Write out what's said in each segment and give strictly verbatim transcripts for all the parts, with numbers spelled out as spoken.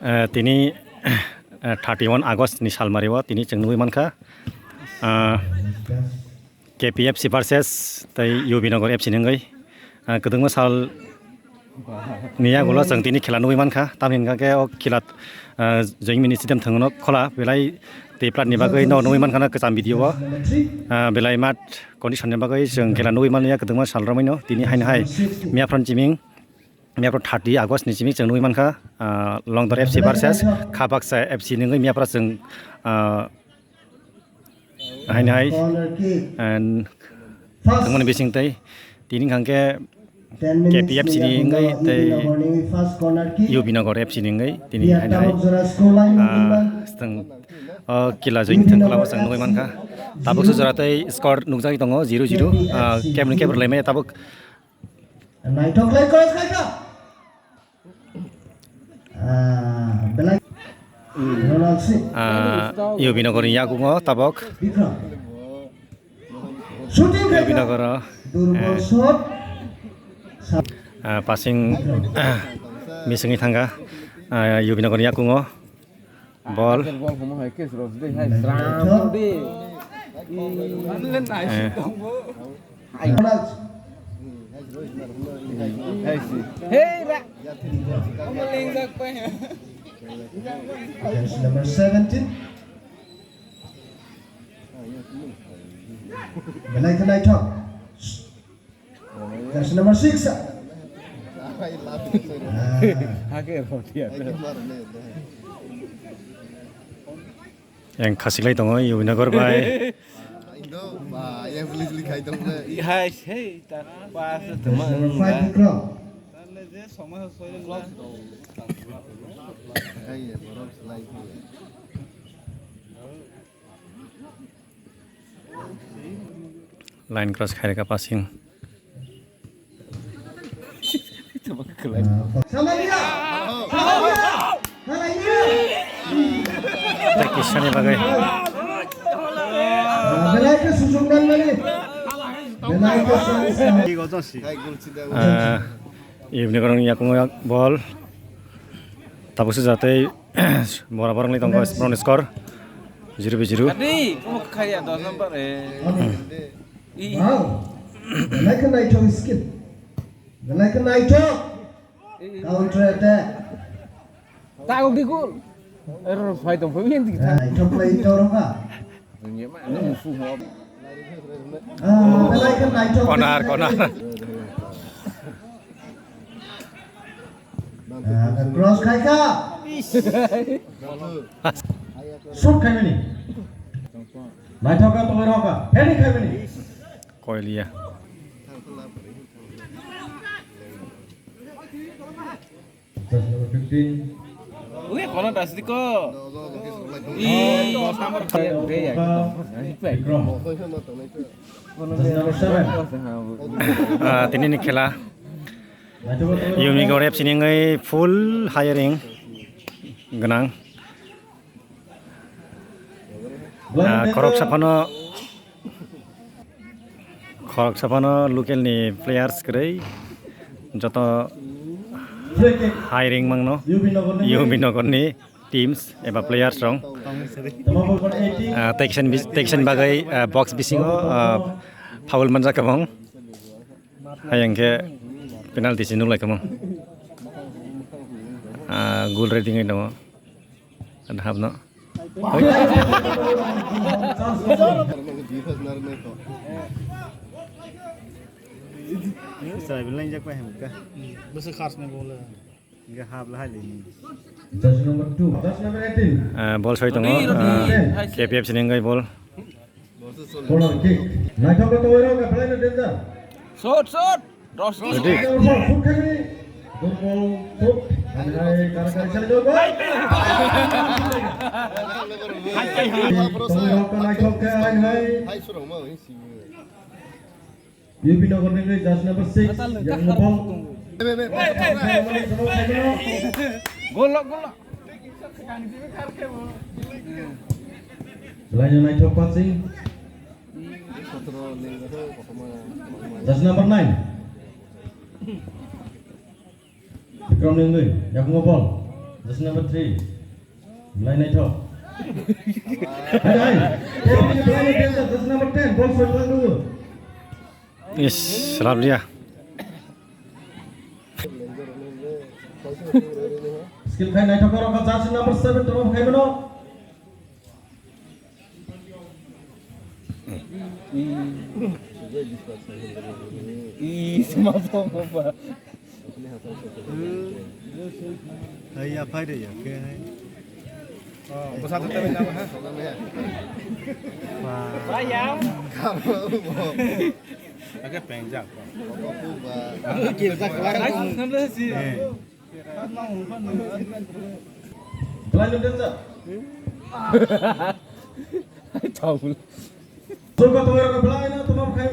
Eh, tini, eh, thirty one August ni salmari o tini chwng nugwi mankha, ah, K P F C versus tei U B Nagar F C ni wngwi, ah, kwdwngma sal ni yagulo chwng tini khela nugwi mankha. Tamni hwnkha khe o khela, ah, Joint Mini Stadium thwngno khola belai tei plat ni bagwi no nugwi mankha na kwcham video o, ah, belai mat condition ni bagwi chwng khela nugwi manya kwdwngma sal romwi no tini haino hai miyaphrang chiming. Miyapro thirty August ni simi chwng nugwi mankha, ah, Longdor F C versus Khabaksa F C ni wngwi miyapra chwng, ah, haino hai, and thwngmani bising tei tini hwnkhe K P F C ni wngwi tei U B Nagar F C ni wngwi tini haino hai, ah, chwng, oh, kila join thwng khwlamo chwng nugwi mankha. Tabuk se jora tei score nukjagwi tongo zero zero, ah, kebni kebra laimaya tabuk. Naithok lai cross khaikha. Ah, belai. Ronald Singh. Ah, U B Nagar ni yakungo tabok. Bikram. Shooting U B khaikha. Nagar o, Durbal eh, shot. Sa- ah, passing, ah, missing thangkha. Ah, U B Nagar ni yakungo. Ball. Ball hwnma hai khe rw di hai sram di. Eh. Hey, ra. Jersey number seventeen. Belai khe naithok. Jersey number six. Ah. Hakhe rw di. Yang khasiklai tongo, U B Nagar bai. Indo, ba, yang jeli jeli khai tong le. Hai, hei, ta, pas, Jersey number five, Bikram. Hai, ya, borok selai. Line cross khairika passing. Tei kisani bagwi. Belai khe susung dan mani. Belai khe susung. Ah, U B Nagar ni yakungo ball. Tabuk se jatei bora bora wngwi tongo, borokni score zero by zero. Adi, omo khaya dos number, eh. I. Wow. Belai khe naithok skill. Belai khe naithok. I, i. Counter attack. Tagok di gol. Error phai tong phai yang di. Naithok lai toro ka. Corner, corner. Ah, cross khaikha. Shoot khaimani. Naithok ka tongwi rokha. Heading khaimani. Koilia. Jersey number fifteen. Ui, kono dasdi ko. I, dos number. Bikram. Jersey number seven. Ah, tini ni khela. U B Nagar F C ni wngwi full hiring gwnang. Ah, khoroksa phano, khoroksa phano local ni players kwrwi joto hiring mangno U B Nagar ni teams eba players rong. Ah, tei kisa ni bis-, tei kisa ni bagwi, ah, box bisingo, ah, foul manjak kwbang. Hai hwnkhe penalty se nuklai kwbang. Ah, goal ready wngwi tongo. Ada hapno. Bwswk khasni bole. Jersey number two, jersey number eighteen. Ah, ball soi tongo. Ah, K P F C ni wngwi ball. Corner kick. Naithok tongwi rok, belai no danger. Shot, shot. Dos. Ready. Foot khaimani. Durbal foot. Ani hai kara kara chali do. Tongwi rok naithok khe ani hai. U B Nagar ni jersey number six, yang nopong. Gol, gol. Belai no naithok passing. Jersey number nine. Bikram ni wngwi, yakungo ball. Jersey number three. Belai naithok. Hai, hai. Table ni belai ni danger. Jersey number ten. Ball soi belai nunggu. Is, Rablia. Skill khai naithok khe rokha jersey number seven tongma khai mano. Ih, sima tong apa? Hai, ya, phai de, ya, ke hai. Oh, bwsa twi twi nama, ha? Ba. Ba, ya. Kamu mau. Agak penjak. Kau ba. Kau ba. Hai, sampai sih. Eh. Belai no danger. Tong. Soka tong rok belai no tong khai.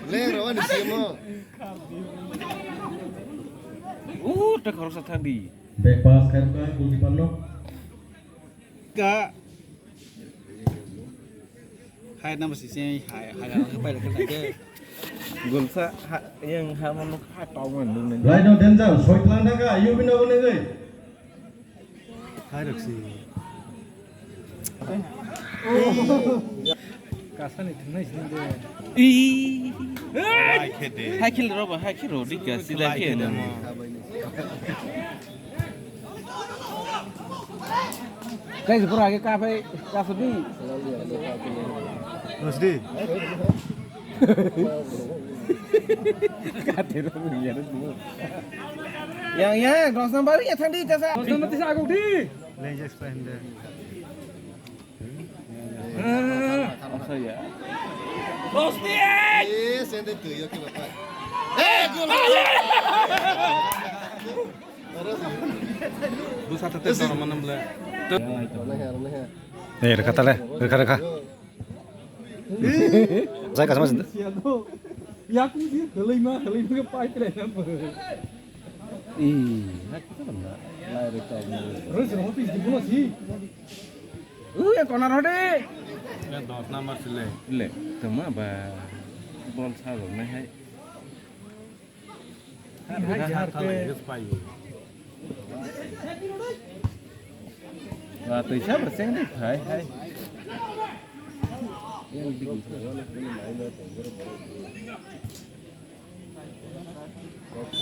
Le ro ni simo. Uh, ta khoroksa thang di. Back pass khai ka goalkeeper no. Ka. Hai nama sisi hai hai nama ke pai lekha ke. Gulsa ha yang ha mano ha tau man dun ne. Lai no danger soi tlang da ka U B Nagar ni gai. Hai raksi. Kasani thunai sini de. Ih. Hai khede. Hai khil ro ba hai khil ro dik ka sida ke na. Kai se pura ke kafe kasudi. Kasudi. Kate ro ya ro. Yang yang dos number ya thandi jasa. Dos number tisa aku di. Lenges pahinde. Asa ya. Hostia! Eh, sende tuyo ke bapak. Eh, gol. Busa tete dorong manam le. Rona he, rona he. Eh, rekha tale, rekha, rekha. Saya kasih mas. Yaku di, helai ma, helai ma ke pai tre na. Ih, nak kita mana? Lai rekha. Terus office di mana sih? Uh, yang corner hode. Ya, dos number sile. Le, tama ba. Bol sa lo, nai hai. Hai, hai, hai, hai. Wah, tu siapa sih ni? Hai, hai.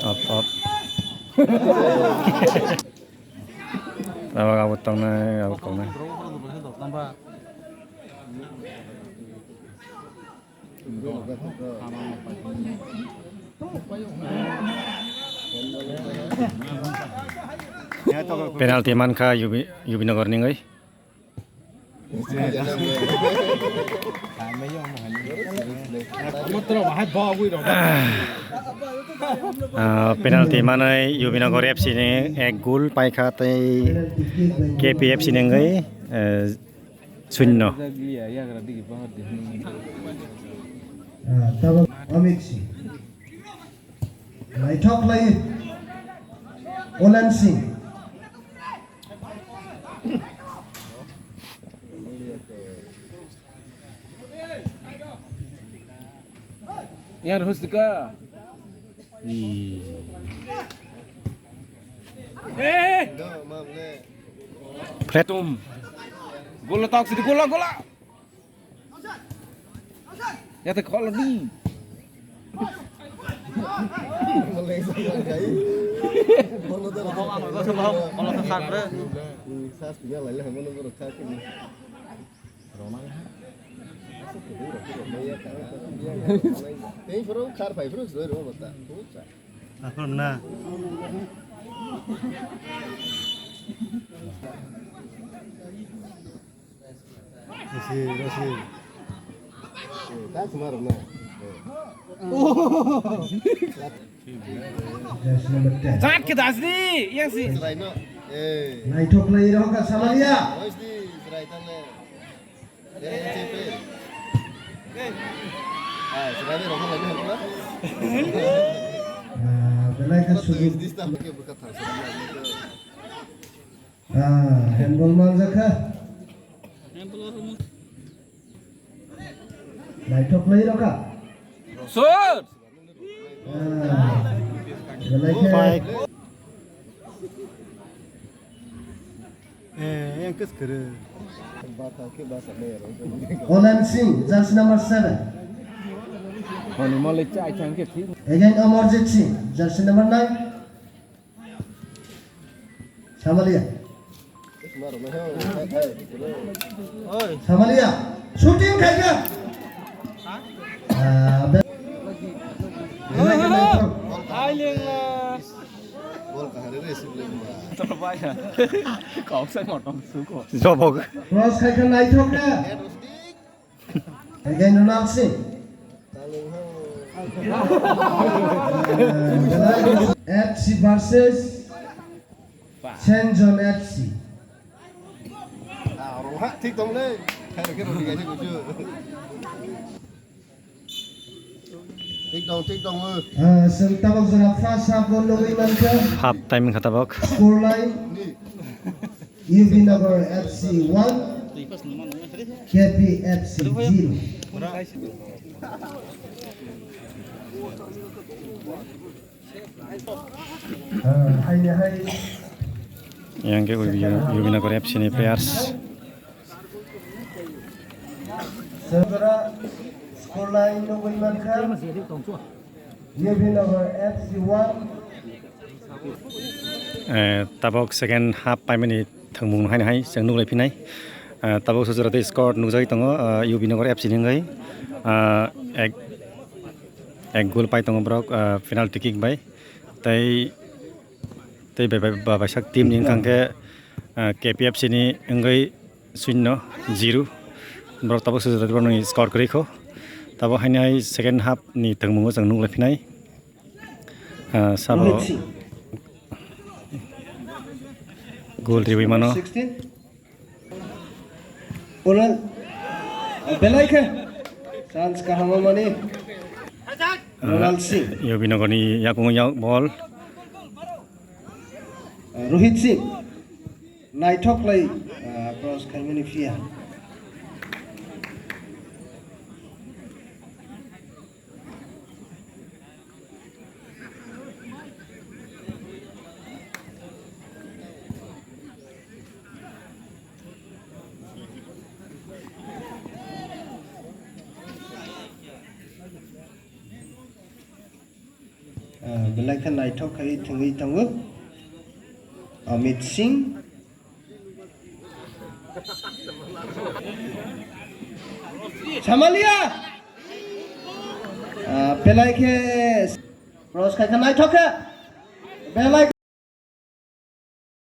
Up, up. Abo, abo tongnai, abo tongnai. Penalty mankha U B, U B Nagar ni wngwi. Ah, penalty manwi U B Nagar F C ni ek goal paikha tei K P F C ni wngwi, eh, sunno. Ah, tabok Amit Singh. Naithok lai Olen Singh. Yang harus deka. Ih. Eh. Flat. Tum. Gol tak sini, gol, gol. Ya te khol di. Tei phuru khar phai phuru soi rw bata. Akhor na. Rasi, rasi. Kak semar na. Jersey number ten. Chat ke das di, yang si. Serai no. Eh. Naithok lai rok ka salaria. Ois di, serai tang le. Eh, C P. Ah, serai ni rok lai ni rok. Ah, belai ka sudu. Dis ta ke buka thang serai. Ah, handball manjakha. Naithok lai rokha. Sir. Ah, belai khe. Five. Eh, yang kes kere. Olan Singh, jersey number seven. Honi malik chai chang ke thi. Again, Amarjit Singh, jersey number nine. Samalia. Samalia. Shooting khaikha. Ah, be-, Ai lengla. Tor bai. Kok sai motom suko. Jobok. Cross khaikha naithok kha. Again, Ronald Singh. F C versus Saint John F C. Ah, orang hak thik tong le. Khai rokhe roni gaji kuchu. Thik tong, thik tong. Ah, chwng tabok jora first half o nugwi mankha. Half time wngkha tabok. Score line. Ni. U B Nagar F C one, K P F C zero. Ah, hai, hai. Yang ke U B, U B Nagar F C ni players. Sandra, score line nugwi mankha. U B Nagar F C one. Eh, tabok second half paimani thwngmung haino hai chwng nuklai phinai. Eh, tabok sujurati score nukjagwi tongo, eh, U B Nagar F C ni wngwi, eh, ek, ek goal pai tongo borok, eh, penalty kick bai. Tei, tei bai, bai, bai, bai sak team ni wngkha khe, eh, K P F C ni wngwi shunyo zero. Borok tabok sujurati borokni score kwrwi kho. Tabok haino hai second half ni thwngmungo chwng nuklai phinai. Ah, sabo Rohit Singh. Goal riwi mano. Sixteen. Onal. Belai khe. Chance kaham mani. Ah, Ronald Singh. U B Nagar ni yakung yak ball. Rohit Singh. Naithok lai, ah, cross khaimani phiya. Ah, belai khe naithok khai thwngwi tongo Amit Singh. Samalia. Ah, belai khe cross khai khe naithok khe. Belai